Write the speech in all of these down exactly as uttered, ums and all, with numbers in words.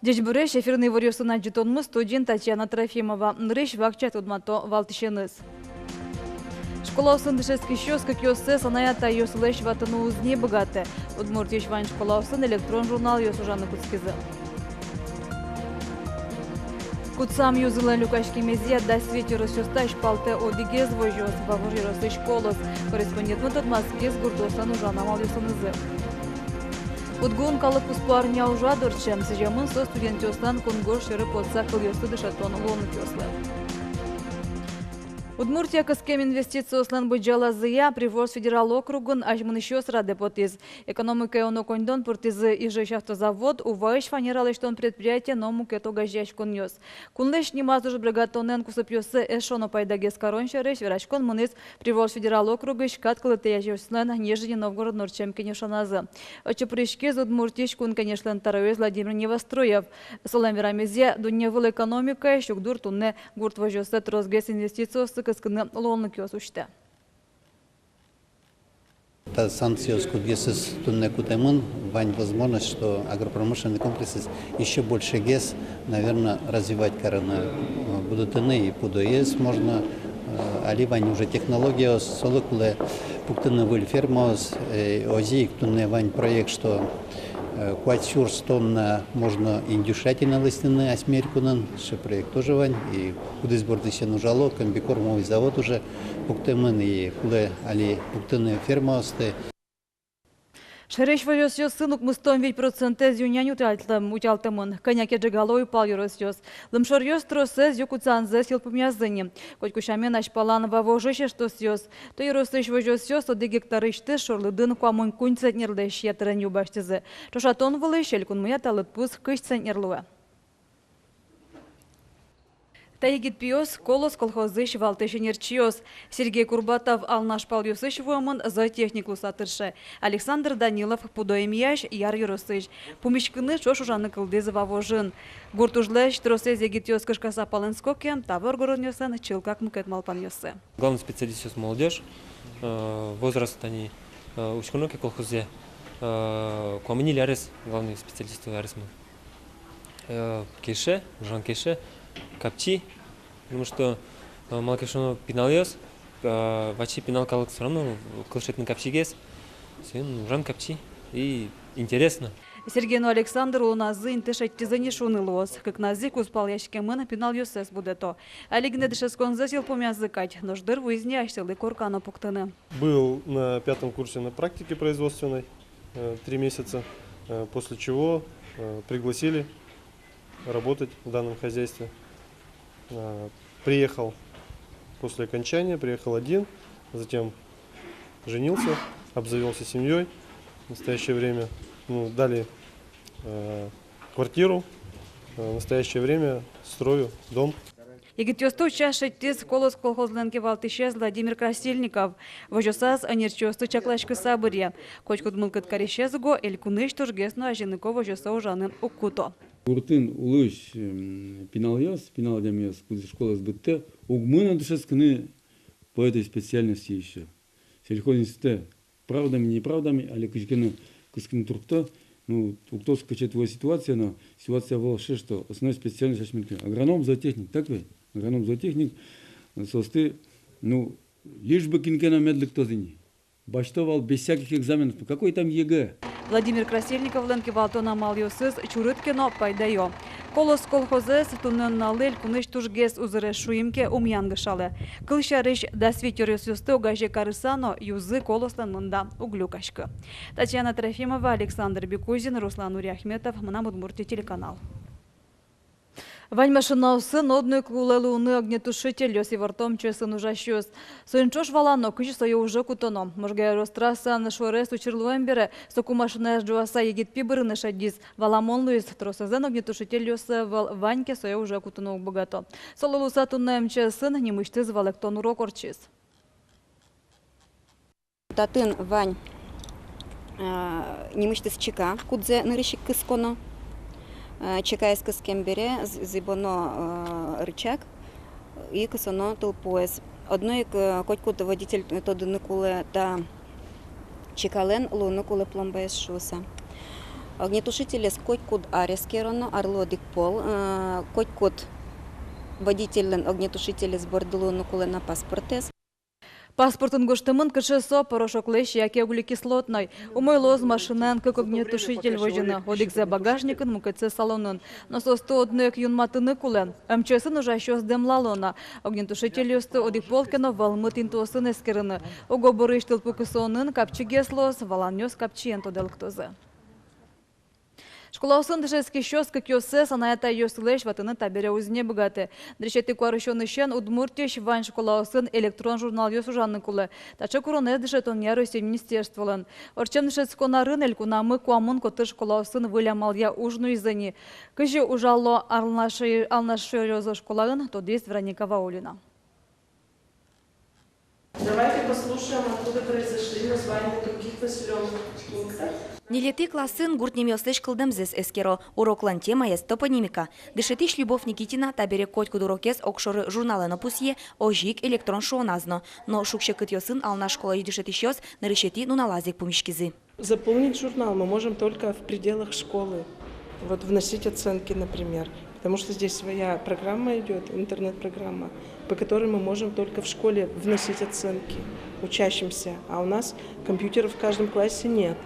Ӟечбуресь! Эфирын «Иворъёс» но ӝытонмы, студиын Татьяна Трофимова. Нырысь вакчияк тодмато валтӥсеныз. Школаосын дышетскисьёс кыкъёссэс анай-атайёслэсь ватыны уз ни быгатэ. Удмуртиысь вань школаосын электрон журналъёс ужаны кутскизы. Кутсам юзылэн люкаськемезъя дас вить ёросъёсты азьпалтэ одӥгез возёс — Вавож ёросысь «Колос». Корреспондентмы тодматскиз гуртъёсын ужан амалъёсынызы. УдГУын калык куспо арня ужрад ортче. Сӥземын со студентъёслэн кунгож сьӧры потса кылъёсты дышетон луонлыкъёслы. Удмуртия кыскем инвестициослэн быдӟалазыя Приволжск федерал округын азьмынӥсьёс радэ потӥз. Экономикае уно коньдон пыртӥзы Ижысь автозавод, Уваысь фанера лэсьтон предприятие но мукет огазеяськонъёс. Кунлэсь нимаз уж бригадтонэн кусыпъёссэ эшшо но пайдагес карон сярысь вераськон мынӥз Приволжск федерал округысь кат кылдытъясьёслэн Нижний Новгородын ортчем кенешоназы. Отчы пыриськиз Удмуртиысь Кун Кенешлэн тӧроез Владимир Невоструев. Солэн верамезъя, дунневыл экономикаысь югдур туннэ гурт возёссэ тросгес инвестициосы кыскыны луонлыкъёс усьтэ. Та санкциос, кудъёсыз туннэ кутэмын, вань возможность, что агропромышленный комплексэз ещё большегес, наверно, развивать карыны, э, будэтыны. И пудоез можно, э, али вань уже технологиос, солы кулэ пуктыны выль фермаос, э, озьы ик туннэ вань проект, что, э, куать сюрс тонна можно индюшатина лэсьтыны асьме элькунын, сыӵе проект тоже вань, и кудӥз бордысен ужало, комбикормовый завод уже пуктэмын, и кулэ али пуктыны фермаосты. Шаерысь возёсъёсын укмыстон вить процентэз ю-нянь утялтэ-, утялтэмын. Кӧня ке ӝегало уйпал ёросъёс. Лымшоръёс тросэз ю кутсанзэс йылпумъязы ни. Котьку сямен азьпалан Вавожысь эштосъёс. Та ёросысь возёсъёс одӥг гектарысьтыз шорлыдын куамын куинь центнерлэсь ятырен ю басьтӥзы. Ӵошатон вылысь элькунмыя та лыдпус кызь центнер луэ. Та егит пиос — «Колос» колхозысь валтӥсь ӧнерчиос. Сергей Курбатов Алнаш палъёсысь вуэмын, зоотехник луыса тырше. Александр Данилов — пудо эмъясь, Яр ёросысь. Пумиськыны, ӵош ужаны кылдӥз Вавожын. Гурт ужлэсь тросэз егитъёс кышкаса палэнско ке, та воргоронъёслэн чылкак мукет малпанъёссы. Главный специалистъёс — молодёжь, э, возраст тани, э, учконо ке колхозэ, э, куамын ньыль арес главный специалистъёслэн аресмы. Э, кельше, ужан кельше, капчи, потому что, э, малы ке шуоно, пиналъёс, э, ваче пинал калык всё равно кыл шедьтыны капчигес, соин ужан капчи и интересно. Сергей но Александр улоназы инты шедьтӥзы ни шуыны луоз. Кыкназы ик кузпалъяськемын, пиналъёссэс будэто. Али гинэ дышетсконзэс йылпумъязы кадь, нош дыр вуиз ни асьсэлы корка но пуктыны. Был на пятом курсе на практике производственной, э, три месяца, э, после чего, э, пригласили работать в данном хозяйстве. Э, приехал после окончания, приехал один, затем женился, обзавёлся семьёй. В настоящее время, ну, дали, э, квартиру. Э, в настоящее время строю дом. Егитъёсты утча шедьтӥз «Колос» колхозлэн кивалтӥсез Владимир Красильников. Возёсаз ӧнерчиосты чакласькыса быръе. Котькуд мылкыд карисез уго элькунысь тужгес но азинлыко возёсэ ужаны уг куто. Гуртын улӥсь, м, пиналъёс, пинал адямиос, кудӥз школаез быдтэ, уг мыно дышетскыны по этой специальности ещё. Сельхозинститутэ. Правдами, неправдами, али кызьы ке но кыскыны туртто. Ну, уг тодӥськы, кыӵе туэ ситуация, но ситуация вал сыӵе, что основной специальность асьмелэн ке агроном, зоотехник, так ведь? Агроном, зоотехник, соосты, ну, лишь бы кин ке но мед лыктоз ини. Басьто вал без всяких экзаменов. Ну, какой там ЕГЭ? Владимир Красильниковлэн кивалтон амалъёсыз чурыт ке но, пайдаё. «Колос» колхозэз туннэ нуналлы элькунысь тужгес узырез, шуим ке, ум янгышалэ. Кылсярысь, дас вить ёросъёсты огазе карыса но, юзы «Колослэн» мында уг люкаськы. Татьяна Трофимова, Александр Бекузин, Руслан Нуриахметов, «Мынам Удмуртие» телеканал. Вань машинаосын одно ик кулэ луыны огнетушительёс. Иворто МЧС-ын ужасьёс. Соин ӵош валано, кызьы сое уже кутоно. Можга ёрос трассаын шуэрес учыр луэм бере, соку машинаез ӝуаса егит пи бырыны шедиз. Валамон луиз, тросэзлэн огнетушительёссы ӧвӧл, вань ке, сое уже кутыны уг быгато. Солы луыса туннэ МЧС-ын нимысьтыз валэктон урок ортчиз. Татын вань, э, нимысьтыз чека, кудзэ нырысь ик кысконо. Э, чекаез кыскем бере з-, зӥбоно, э, рычаг и кысоно тылпуэз. Одно ик, э, котькуд водитель тодыны кулэ, та чекалэн луыны кулэ пломбаез шуыса. Огнетушителез котькуд ар эскероно, арлы одӥг пол, э, котькуд водительлэн огнетушителез борды луыны кулэ на паспортэз. Паспортын гожтэмын, кыӵе со, порошоклэсь яке углекислотной. Умой луоз машинаын кык огнетушитель возьыны, одӥгзэ багажникын, мукетсэ салонын. Но соосты одно ик юнматыны кулэ. МЧС-ын ужасьёс дэмлало на огнетушительёсты одӥг пол ке но вӧлмыт интыосын эскерыны. Уго бӧрысь тылпу кысонын капчигес луоз, валанъёс капчиен тодэ лыктозы. Школаосын дышетскисьёс кыкъёссэс анай-атайёслэсь ватыны табере уз ни быгатэ. Нырысетӥ куарусёнысен Удмуртиысь вань школаосын электрон журналъёс ужаны кулэ. Таӵе куронэз дышетонъя Россиысь министерстволэн. Ортчем дышетскон арын элькунамы куамын котыр школаосын выль амалъя уж нуизы ни. Кызьы ужало Алнаш-, Алнашъёзо школаын, тодӥз Вероника Ваулина. Давайте послушаем, откуда произошли названия других населённых пунктов. Ньылетӥ классын гуртнемъёслэсь кылдэмзэс эскеро. Уроклэн темаез топонимика. Дышетӥсь Любовь Никитина табере котькуд урокез огшоры журналэ но пусъе, озьы ик электрон шуоназ но. Но шуг-секытъёсын Алнаш школаысь дышетӥсьёс нырысетӥ нуналаз ик пумиськизы. Заполнить журнал мы можем только в пределах школы. Вот вносить оценки, например. Потому что здесь своя программа идёт, интернет-программа, по которой мы можем только в школе вносить оценки учащимся. А у нас компьютеров в каждом классе нет.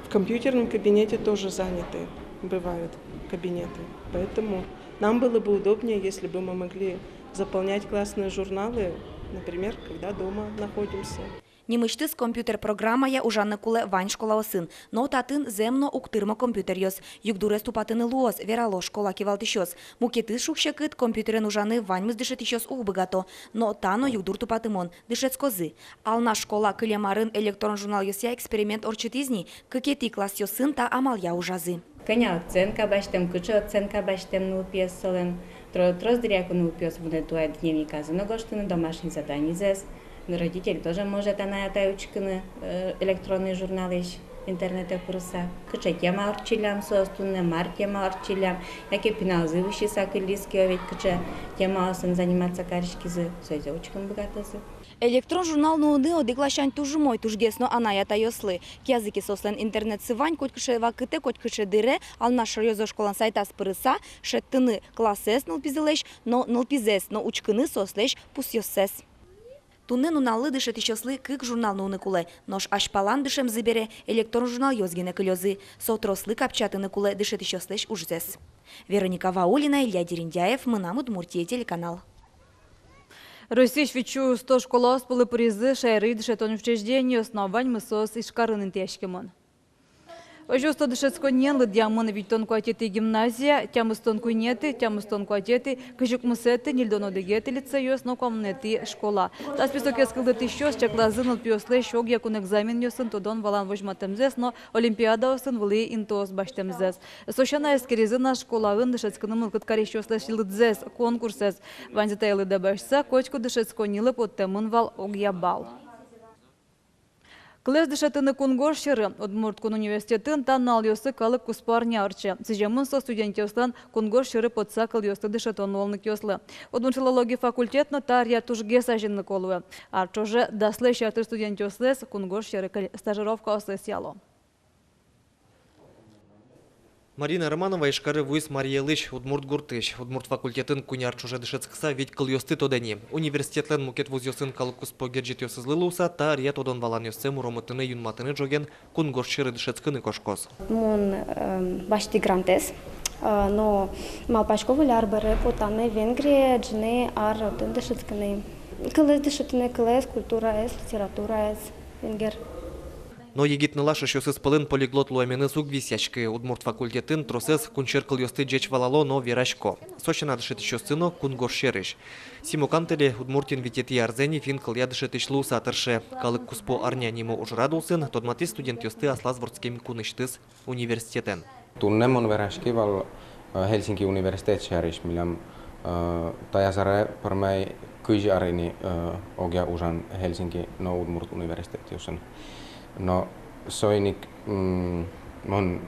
В компьютерном кабинете тоже заняты бывают кабинеты. Поэтому нам было бы удобнее, если бы мы могли заполнять классные журналы, например, когда дома находимся. Нимысьтыз компьютер программая ужаны кулэ вань школаосын, но татын зэм но уг тырмо компьютеръёс. Югдурез тупатыны луоз, верало школа кивалтӥсьёс. Мукетыз шуг-секыт: компьютерен ужаны ваньмыз дышетӥсьёс уг быгато. Но та но югдур тупатымон, дышетскозы. Алнаш школа кылем арын электрон журналъёсъя эксперимент ортчытӥз ни, кыкетӥ классъёсын та амалъя ужазы. Кӧня оценка басьтэм, кыӵе оценка басьтэм нылпиез солэн. Тро-, трос дыръя ик нылпиос вунэтӥ ай дневниказы но гожтыны, домашний заданиезэс. Родитель тоже может анай-атай учкыны, э, электронный журналысь, интернетэ пырыса. Кыӵе тема ортчиллям соос туннэ, мар тема ортчиллям, яке пиналзы висьыса кыллиз ке, ведь кыӵе темаосын заниматься кариськизы, соизэ учкыны быгатозы. Электрон журнал нуыны одӥг ласянь туж умой, тужгес но анай-атайёслы. Киязы ке соослэн интернетсы вань, котькыӵе вакытэ, котькыӵе дыре Алнаш шаръёзо школалэн сайтаз пырыса шедьтыны классэз нылпизылэсь но, нылпизэс но, учкыны соослэсь пусъёссэс. Туннэ нуналлы дышетӥсьёслы кык журнал нуыны кулэ, нош азьпалан дышемзы бере электрон журналъёс гинэ кылёзы. Со трослы капчиятыны кулэ дышетӥсьёслэсь ужзэс. Вероника Ваулина, Илья Дерендяев, «Мынам Удмуртие» телеканал. Россиысь витьсю усто школаос пӧлы пыризы шаерысь дышетон учреждениос но, ваньмыз соос Ижкарын интыяськемын. Озьы усто дышетсконниен лыдъямын витьтон куатетӥ гимназия, тямыстон куинетӥ, тямыстон куатетӥ, кызь укмысэтӥ, ньыльдон одӥгетӥ лицейёс но куамынэтӥ школа. Та списокез кылдытӥсьёс чаклазы нылпиослэсь огъя кун экзаменъёсын тодон-валан возьматэмзэс но олимпиадаосын вылӥ интыос басьтэмзэс. Со сяна, эскеризы на школаын дышетскыны мылкыд карисьёслэсь лыдзэс, конкурсэз. Ваньзэ та лыдэ басьтыса, котькуд дышетсконнилы поттэмын вал огъя балл. Кылэз дышетыны кунгож сьӧры. Удмурт кун университетын та нуналъёсы калык куспо арня ортче. Сӥземын со студентъёслэн кунгож сьӧры потса кылъёсты дышетон луонлыкъёслы. Удмурт филологи факультет но та аръя тужгес азинлыко луэ. Ар ӵоже даслэсь ятыр студентъёслэсь кунгож сьӧры кыл-, стажировкаослэсь яло. Марина Романова Ижкаре вуиз Марий Элысь, удмурт гуртысь. Удмурт факультетын куинь ар ӵоже дышетскыса, вить кылъёсты тодэ ни. Университетлэн мукет вузъёсын калык куспо герӟетъёсызлы луыса, та аръя тодон-валанъёссэ муромытыны, юнматыны ӝоген кунгож сьӧры дышетскыны кошкоз. Мон, эм, басьтӥ грантэз, э, но малпасько выль ар бере потаны Венгрие, ӝыны ар отын дышетскыны. Кылэз дышетыны, кылэз, культураез, литератураез венгер. Но егит нылаш эшъёсыз пӧлын полиглот луэменыз уг висъяськы. Удмурт факультетын тросэз кунсьӧр кылъёсты ӟеч валало но верасько. Со сяна, дышетӥсьёссы но кунгож сьӧрысь. Симо Кантеле Удмуртиын витетӥ арзэ ини финн кылъя дышетӥсь луыса тырше. Калык куспо арня нимо ужрад улсын тодматӥз студентъёсты аслаз вордскем кунысьтыз университетэн. Туннэ мон вераськи вал, э, Хельсинки университет сярысь. Милям, э, таяз аре пӧрме кызь ар ини, э, огъя ужан Хельсинки но удмурт университетъёсын. Но соин ик, м, мон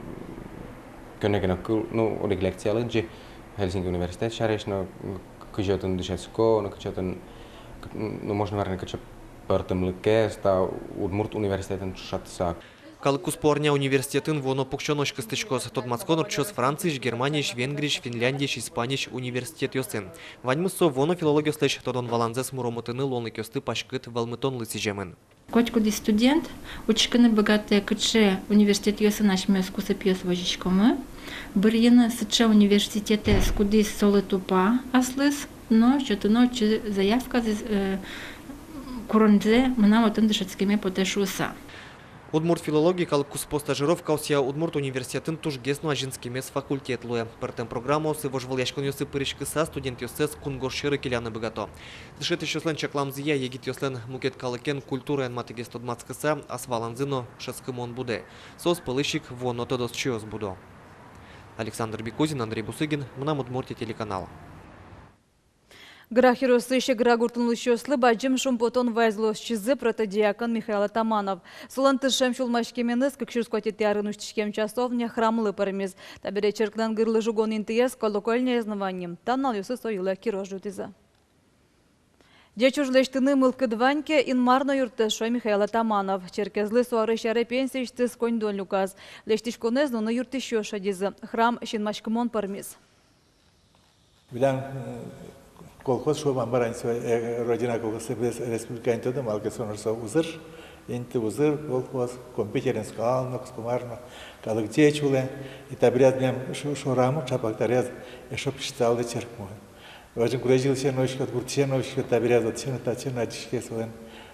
кӧня ке но кыл, ну, одӥг лекция лыдӟи Хельсинки университет сярысь, но кызьы отын дышетско, но кызьы отын, ну, можно вераны, кыӵе пӧртэмлыкез та удмурт университетэн ӵошатыса. Калык куспо арня университетын вуоно пуксёнозь кыстӥськоз. Тодматскон ортчоз Франциысь, Германиысь, Венгриысь, Финляндиысь, Испаниысь университетъёсын. Ваньмыз со вуоно филологъёслэсь тодон-валанзэс муромытыны, луонлыкъёсты паськыт вӧлмытонлы сӥземын. Котькудӥз студент учкыны быгатэ, кыӵе университетъёсын асьмеос кусыпъёс возиськомы, бырйыны сыӵе университетэз, кудӥз солы тупа аслыз, но сётыны отчы заявказэс, э, куронзэ, мынам отын дышетскеме потэ шуыса. Удмурт филологи калык куспо стажировкаосъя удмурт университетын тужгес но азинскемез факультет луэ. Пӧртэм программаосы, вожвылъяськонъёсы пыриськыса, студентъёссэс кунгож сьӧры келяны быгато. Дышетӥсьёслэн чакламзыя, егитъёслэн мукет калыкен, культураен матыгес тодматскыса, ас валанзы но шӧдскымон будэ. Соос пӧлысь ик вуоно тодосчиос будо. Александр Бекузин, Андрей Бусыгин, «Мынам Удмуртие» телеканал. Грах ёросысь Гра гуртын улӥсьёслы бадӟым шумпотон вайиз улосчизы, протодиакон Михаил Атаманов. Солэн тыршем сюлмаськеменыз кык сюрс куатетӥ арын усьтӥськем часовня храмлы пӧрмиз. Табере черклэн гырлы жугон интыез колокольняез но вань ни. Та нуналъёсы со йылэ кирос ӝутӥзы. Ӟеч уж лэсьтыны мылкыд вань ке, Инмар но юрттэ, шуэ Михаил Атаманов. Черкезлы со арысь аре пенсиысьтыз коньдон люказ. Лэсьтӥськонэз нуны юрттӥсьёс шедизы. Храм синмаськымон пӧрмиз. Милям, э, колхоз, шуом, мар ини со, э, «Родина» колхоз, э, республикаын тодо, малы ке шуоно, со узыр инты, узыр колхоз, компьютерен скал но, куспо мар но, калык ӟеч улэ. И табере милям шо-, шорамы ӵапак табере эшшо пишталэ черкмы. Вазьын гурезьлысен но учкод, гуртысен но учкод, табере отысен но, татысен но адӟиське, солэн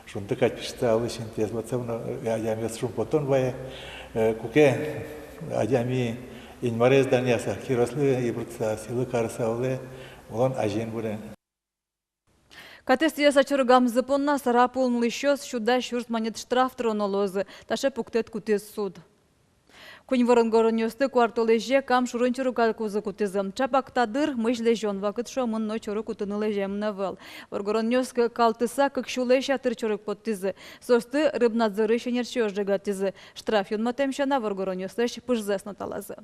шунды кадь пишталэ, синтез. Вот со но, э, адямиос шумпотон вае, э, куке адями Инмарез данъяса, кирослы йыбыртса, сӥлы карыса улэ, улон азьын вырэ. Катэз тӥяса чорыгамзы понна Сарапулын улӥсьёс сю дас сюрс манет штраф тыроно луозы. Таӵе пуктэт кутӥз суд. Куинь воргоронъёсты куартолэзе Кам шурын чорыгатозы кутӥзы. Ӵапак та дыр мысь лэзён вакыт шуэмын но, чорыг кутыны лэземын ӧвӧл. Воргоронъёс к-, калтыса, кык сюлэсь ятыр чорыг поттӥзы. Соосты рыбнадзорысь ӧнерчиос ӝегатӥзы. Штраф юнматэм сяна, воргоронъёслэсь пыжзэс но талазы.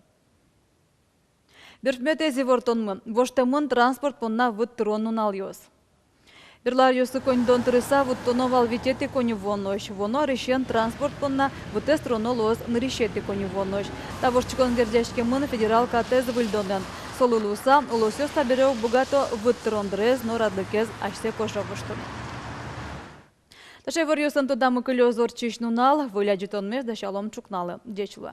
Берпуметӥез ивортонмы: воштэмын транспорт понна выт тырон нуналъёс. Берло аръёсы коньдон тырыса, выттоно вал витетӥ коньывуонозь. Вуоно арысен транспорт понна вытэз тыроно луоз нырысетӥ коньывуонозь. Та воштӥськон герӟаськемын федерал катэз выльдонэн. Солы луыса, улосъёс табере уг быгато выт тырон дырез но радлыкез асьсэ кожа воштыны. Таӵе иворъёсын тодамы кылёз ортчись нунал. Выль адӟытонмес дасялом ӵукналы. Ӟеч луэ.